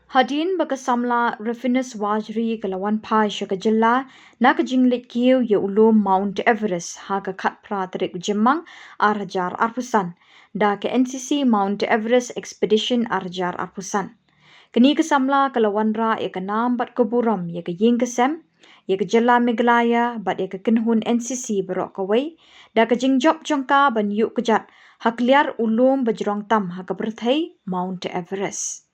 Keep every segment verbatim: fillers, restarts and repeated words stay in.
Hadien ba ka samla Rufinus Warjri ka la wan phai sha ka jylla na ka jingleit kiew ïa u lum Mount Everest ha ka khatphra tarik u Jymmang ar hajar arphew san da ka N C C Mount Everest Expedition ar hajar arphew san. Kane ka samla ka la wanrah ïa ka nam bad ka burom ïa ka ïing ka sem, ïa ka jylla Meghalaya bad ïa ka kynhun N C C baroh kawei da ka jingjop jong ka ban ïuh kjat ha kliar u lum ba jrong tam ha ka pyrthei, Mount Everest.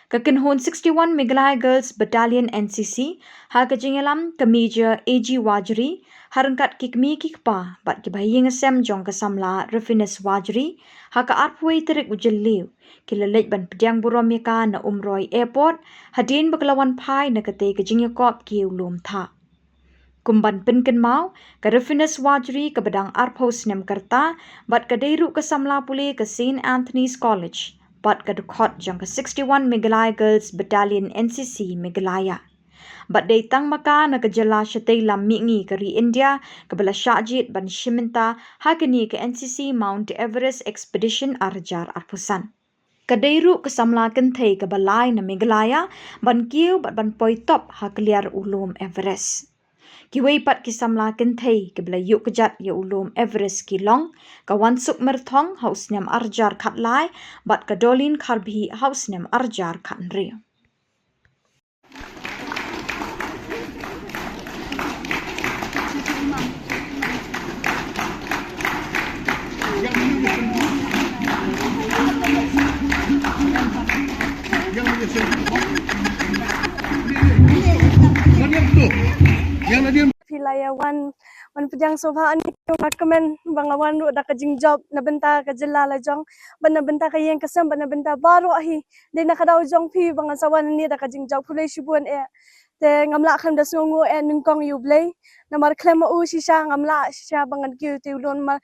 Ka kynhun sixty-one Meghalaya Girls Battalion N C C ha ka jingïalam ka Major A G Warjri ha ryngkat ki kmie ki kpa bad ki bahaïing hasem jong ka samla Rufinus Warjri ha ka arphew tarik u Jylliew ki la leit ban pdiang burom ïa ka na Umroi Airport hadien ba ka la wan phai na katei ka jingïakop kiew lum thah. Kum ban pynkynmaw, ka Rufinus Warjri kaba dang arphew snem ka rta bad ka dei ruh ka samla pule ka Saint Anthony's College bad ka dkhot jong ka sixty-one Meghalaya Girls Battalion N C C Meghalaya. Bad dei tang ma ka na ka jylla shatei lam mihngi ka ri India kaba la shah jied ban shim bynta ha kane ka N C C Mount Everest Expedition ar hajar arphew san. Ka dei ruh ka samla kynthei kaba lai na Meghalaya ban kiew bad ban poi top ha kliar u lum Everest. Kiwei pat ki samla kynthei kiba la ïuh kjat ïa u lum Everest ki long ka Wansuk Myrthong ha u snem ar hajar khatlai bad ka Dolin Kharbhi ha u snem ar hajar khathynriew. Phi la ïa wan, wan pdiang sngewbha, ani nga kmen ba nga wan ruh da ka jingjop na bynta ka jylla la jong, bad na bynta ka ïing ka sem, bad na bynta baroh hi. Dei na ka daw jong phi ba ngan sa wan hangne da ka jingjop. Khublei shibun eh. Te ngam lah khlem da sngewnguh eh nyngkong ïa U Blei. Namar khlem ma u shisha ngam lah shisha ba ngan kiew te u lum, namar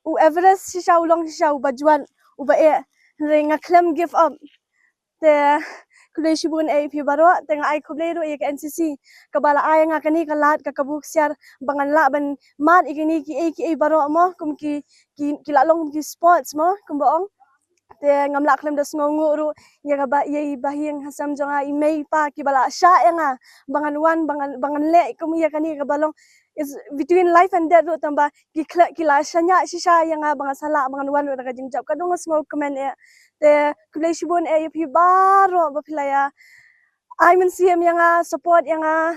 u Everest shisha u long shisha uba jwat, uba eh. Hynrei nga khlem give up. Te khublei shibun eh ïa phi baroh, te nga ai khublei ruh ïa ka N C C kaba la ai nga kane ka lad ka kabu ksiar ba ngan lah ban mad ïa kine kiei kiei baroh mo, kum ki, ki, ki la long kum ki sports mo, kumba ong. Te ngam lah khlem da sngewnguh ruh ïa kaba, ïa i bahaïing hasem jong nga, i mei i pa kiba la shah ïa nga ba ngan wan, ba ngan, ba ngan leh kum ïa kane kaba long, it's between life and death ruh, tangba ki khleh, ki la shaniah shisha ïa nga ba ngan sa lah ba ngan wan ruh da ka jingjop. Ka dang sngewkmen eh. Te khublei shibun eh ïa phi baroh ba phi la ïa ai mynsiem ïa nga, support ïa nga,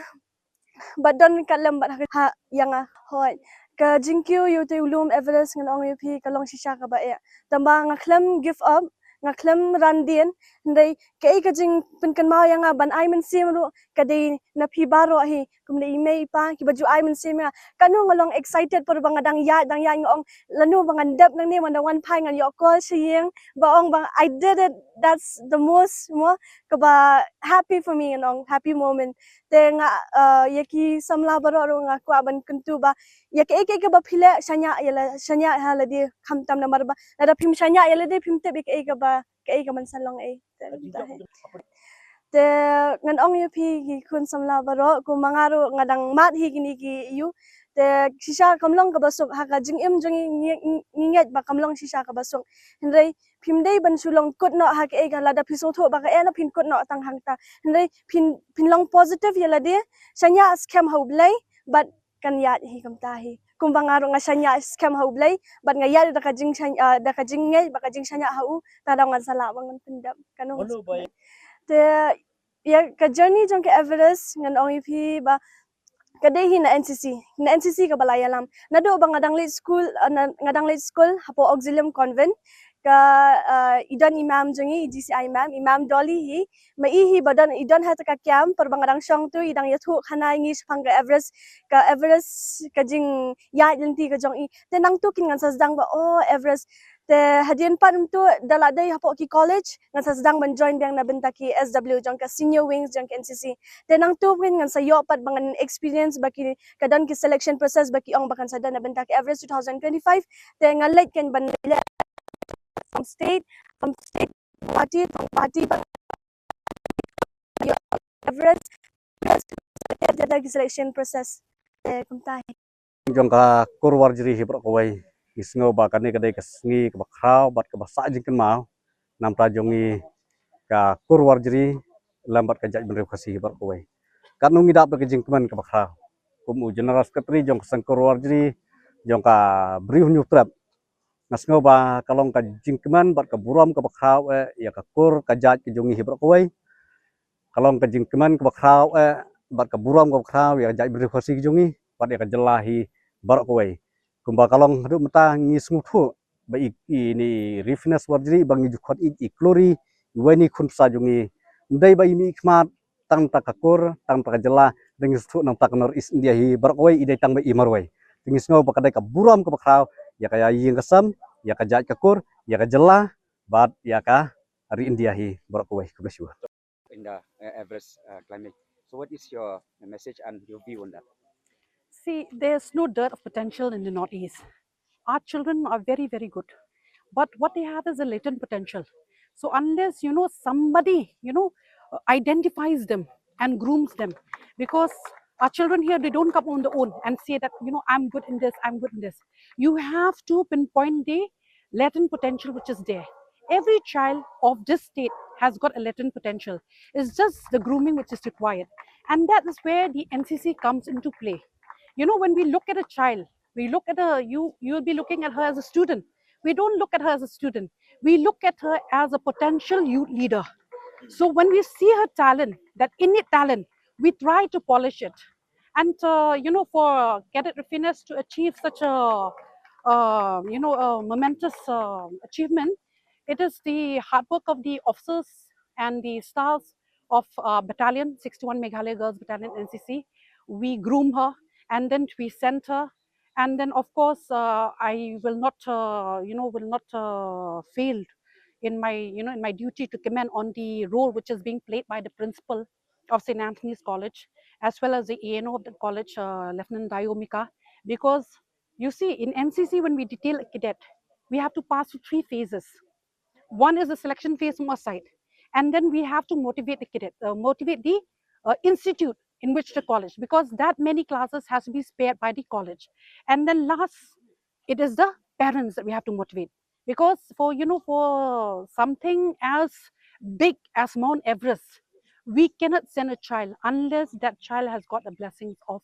bad don ka lem bad ha, ha ïa nga. Hooid. Ka jingkiew ïa u te u lum Everest ngan ong ïa phi ka long shisha kaba eh. Tangba nga khlem give up, nga khlem ran dien, hynrei kaei ka jingpynkynmaw ïa nga ban ai mynsiem ruh ka dei na phi baroh hi, kum dei i mei i pa kiba ju ai mynsiem ïa nga. Kano nga long excited por ba nga dang ïaid, dang ïaid nga ong lano ba ngan dep nangne, man da wan phai ngan ïoh call sha ïing ba ong ba I did it, that's the most mo, kaba happy for me, ngan ong happy moment. Te nga, uh, ïa ki samla baroh ruh nga kwah ban kyntu ba ïa kaei kaei kaba phi leh shaniah ïa la, shaniah ha lade khamtam, namar ba lada phim shaniah ïa lade phim tip ïa kaei kaba, kaei kaban sa long ei. Te, te ngan ong ïa phi ki khun samla baroh, kum ma nga ruh nga dang mad hi kine ki ïa u. Te shisha kam long kaba suk ha ka jingim jong ngi, ngi, ngi ngeit ba kam long shisha kaba suk. Hynrei phim dei ban shu long kut noh ha kaei ka, lada phi sngewthuh ba ka eh na phin kut noh tang hangta. Hynrei phin, phin long positive ïa lade, shaniah skhem ha U Blei bad kan ïaid hi kumta hi. Kumba nga ruh nga shaniah skhem ha U Blei bad nga ïaid da ka jingshaniah, ah, da ka jingngeit bad ka jingshaniah ha u, ta daw ngan sa lah ba ngan pyndep. Kano. Te ïa ka journey jong ka Everest ngan ong ïa phi ba ka dei hi na N C C, na N C C kaba la ïalam. Naduh ba nga dang leit skul, ah, na, nga dang leit skul hapoh Auxilium Convent, ka, ah, i don i mam jong ngi, i G C I mam, i mam Dolly hi, ma i hi ba don, i don ha kata ka camp por ba nga dang shong tu, i dang ïathuh khana ïa ngi shaphang ka Everest, ka Everest, ka jingïaid lynti ka jong i. Te nangtu kin ngan sa sdang ba, oh, Everest. Te hadien pat myntu da la dei hapoh ki college ngan sa sdang ban join biang na bynta ki S W jong ka senior wings jong ka N C C. Te nangtu kin ngan sa ïoh pat ba ngan experience ba ki, ka don ki selection process ba ki ong ba kan sa don na bynta ki Everest two thousand twenty-five. Te nga leit kin ban leit from state, from state party, from party ba Everest, Everest, ki selection process. Te kumta hi. Jong ka kur Warjri hi baroh kawei, ngi sngew ba kane ka dei ka sngi kaba khraw bad kaba sah jingkynmaw namar jong ngi ka kur Warjri, lem bad ka jaitbynriew Khasi baroh kawei. Katno ngi dap da ka jingkmen kaba khraw. Kum u General Secretary jong ka Seng Kur Warjri, jong ka Bri u Hynñiewtrep, nga sngew ba ka long ka jingkmen bad ka burom kaba khraw eh ïa ka kur ka jait ka jong ngi hi baroh kawei. Ka long ka jingkmen kaba khraw eh bad ka burom kaba khraw ïa ka jaitbynriew Khasi ka jong ngi bad ïa ka jylla hi baroh kawei. Kumba ka long haduh mynta ngi sngewthuh ba i, i ni Rifiness Warjri ba ngi ju khot i, i klur i, i wei ni khun bsa jong ngi. Ym dei ba i mih i khmat tang ta ka kur, tang ta ka jylla, dang ngi sngewthuh nang ta ka North East India hi baroh kawei i dei tang ba i marwei. Te ngi sngew ba ka dei ka burom kaba khraw ïa ka ïing ka sem, ïa ka jait ka kur, ïa ka jylla bad ïa ka ri India hi baroh kawei. Khublei shibun. In the uh, Everest uh, climbing. So, what is your message and your view on that? See, there's no dearth of potential in the Northeast. Our children are very, very good. But what they have is a latent potential. So, unless, you know, somebody, you know, uh, identifies them and grooms them, because our children here, they don't come on their own and say that, you know, I'm good in this, I'm good in this. You have to pinpoint the latent potential which is there. Every child of this state has got a latent potential. It's just the grooming which is required. And that is where the N C C comes into play. You know, when we look at a child, we look at a, you, you'll be looking at her as a student. We don't look at her as a student. We look at her as a potential youth leader. So when we see her talent, that innate talent, we try to polish it. And, uh, you know, for Cadet Rifiness to achieve such a, uh, you know, a momentous uh, achievement, it is the hard work of the officers and the staffs of uh, Battalion sixty-one, Meghalaya Girls Battalion, N C C. We groom her, and then we send her. And then, of course, uh, I will not, uh, you know, will not uh, fail in my, you know, in my duty to commend on the role which is being played by the principal of Saint Anthony's College, as well as the A N O of the college, uh, Lieutenant Dayo Mika, because you see, in N C C, when we detail a cadet, we have to pass through three phases. One is the selection phase from our side, and then we have to motivate the cadet, uh, motivate the uh, institute in which the college, because that many classes has to be spared by the college. And then last, it is the parents that we have to motivate, because for, you know, for something as big as Mount Everest, we cannot send a child unless that child has got the blessings of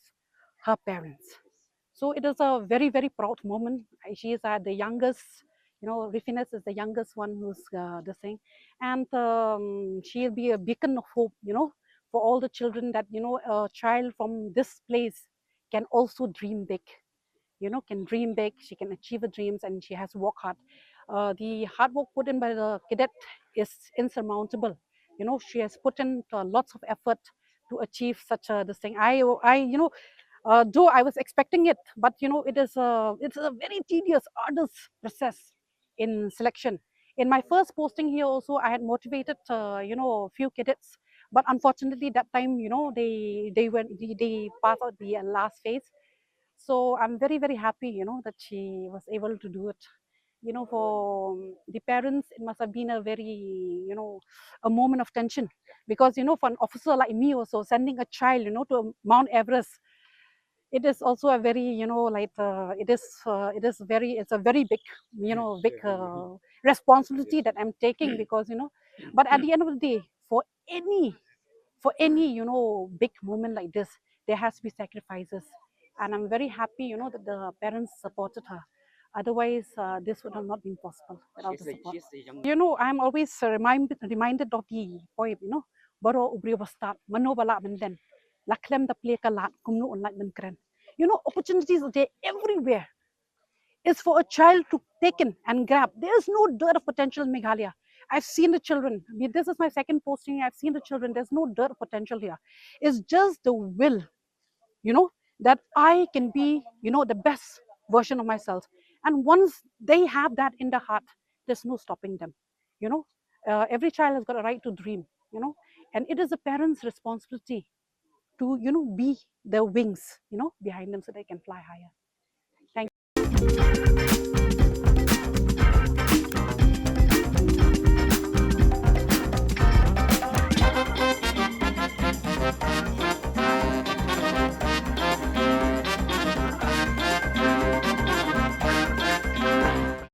her parents. So it is a very, very proud moment. She is uh, the youngest, you know, Rifiness is the youngest one who's uh, the thing. And um, she'll be a beacon of hope, you know, for all the children, that, you know, a child from this place can also dream big, you know, can dream big, she can achieve her dreams, and she has worked hard. Uh, the hard work put in by the cadet is insurmountable. You know, she has put in uh, lots of effort to achieve such a this thing. I, I, you know, uh, though I was expecting it, but, you know, it is a, it's a very tedious, arduous process in selection. In my first posting here also, I had motivated, uh, you know, a few cadets, but unfortunately that time, you know, they, they went, they, they passed out the uh, last phase. So I'm very, very happy, you know, that she was able to do it. You know, for um, the parents, it must have been a very, you know, a moment of tension, because, you know, for an officer like me also, sending a child, you know, to Mount Everest, it is also a very, you know, like, uh, it is, uh, it is very, it's a very big, you know, big uh, responsibility that I'm taking, because, you know, but at the end of the day, for any, for any, you know, big moment like this, there has to be sacrifices. And I'm very happy, you know, that the parents supported her. Otherwise, uh, this would have not been possible without the support. You know, I'm always remind, reminded of the poem, you know, "Baroh u briew ba stad, mano ba lah ban den, la khlem da plie ka lad, kumno un lait ban kren." You know, opportunities are there everywhere. Is for a child to take in and grab. There is no dearth of potential in Meghalaya. I've seen the children. I mean, this is my second posting. I've seen the children. There's no dearth of potential here. It's just the will, you know, that I can be, you know, the best version of myself. And once they have that in the heart, there's no stopping them. You know, uh, every child has got a right to dream, you know, and it is a parent's responsibility to, you know, be the wings, you know, behind them so they can fly higher. Thank you.